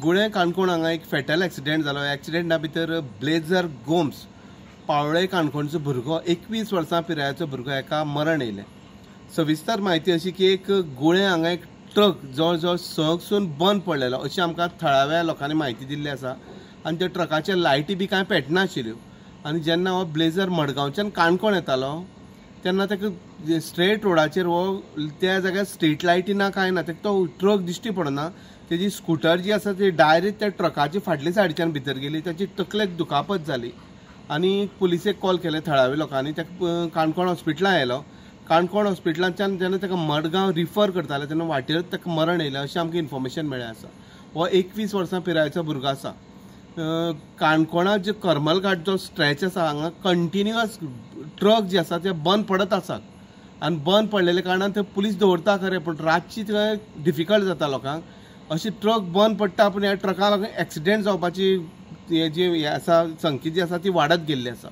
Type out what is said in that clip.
गुळे काणकोण हांगा एक फेटल एक्सिडेंट जालो. एक्सिडेंटा भितर ब्लेझर गोम्स पावळे काणकोणचो भुरगो 21 वर्सां पिरायेचो भुरगो हेका मरण येयलें. सविस्तर म्हायती अशी की एक गुळे हांगा एक ट्रक जवळ जवळ 6 बंद पडलेलो अशी आमकां थळाव्या लोकांनी म्हायती दिल्ली आसा. आनी त्या ट्रकाचे लायटी बी कांय पेटनाशिल्ल्यो. आनी जेन्ना हो ब्लेझर मडगांवच्यान काणकोण येतालो तेन्ना ताका स्ट्रेट रोडाचेर हो त्या जाग्यार स्ट्रीट लायटी ना कांय ना, ताका तो ट्रक दिश्टी पडना. तेजी स्कुटर जी आसा ती डायरेक्ट त्या ट्रकाची फाटल्या सायडीच्यान भितर गेली. ताची तकलेक दुखापत जाली आनी पुलिसेक कॉल केले थळाव्या लोकांनी. ताका काणकोण हॉस्पिटलान आयलो. काणकोण हॉस्पिटलांच्यान जेन्ना ताका मडगांव रिफर करताले तेन्ना वाटेर ताका मरण येयलें अशें आमकां इन्फॉर्मेशन मेळ्ळें आसा. हो 21 वर्सां पिरायेचो भुरगो आसा. काणकोणांत जे करमलघाट जो स्ट्रेच आसा हांगा कंटिन्युअस ट्रक जे आसा ते बंद पडत आसात. आनी बंद पडलेल्या कारणान ते पुलीस दवरता खरें, पूण रातची थंय डिफिकल्ट जाता लोकांक. अशें ट्रक बंद पडटा पूण ह्या ट्रका लागून एक्सिडेंट जावपाची हे जी हे आसा संख्या जी आसा ती वाडत गेल्ली आसा.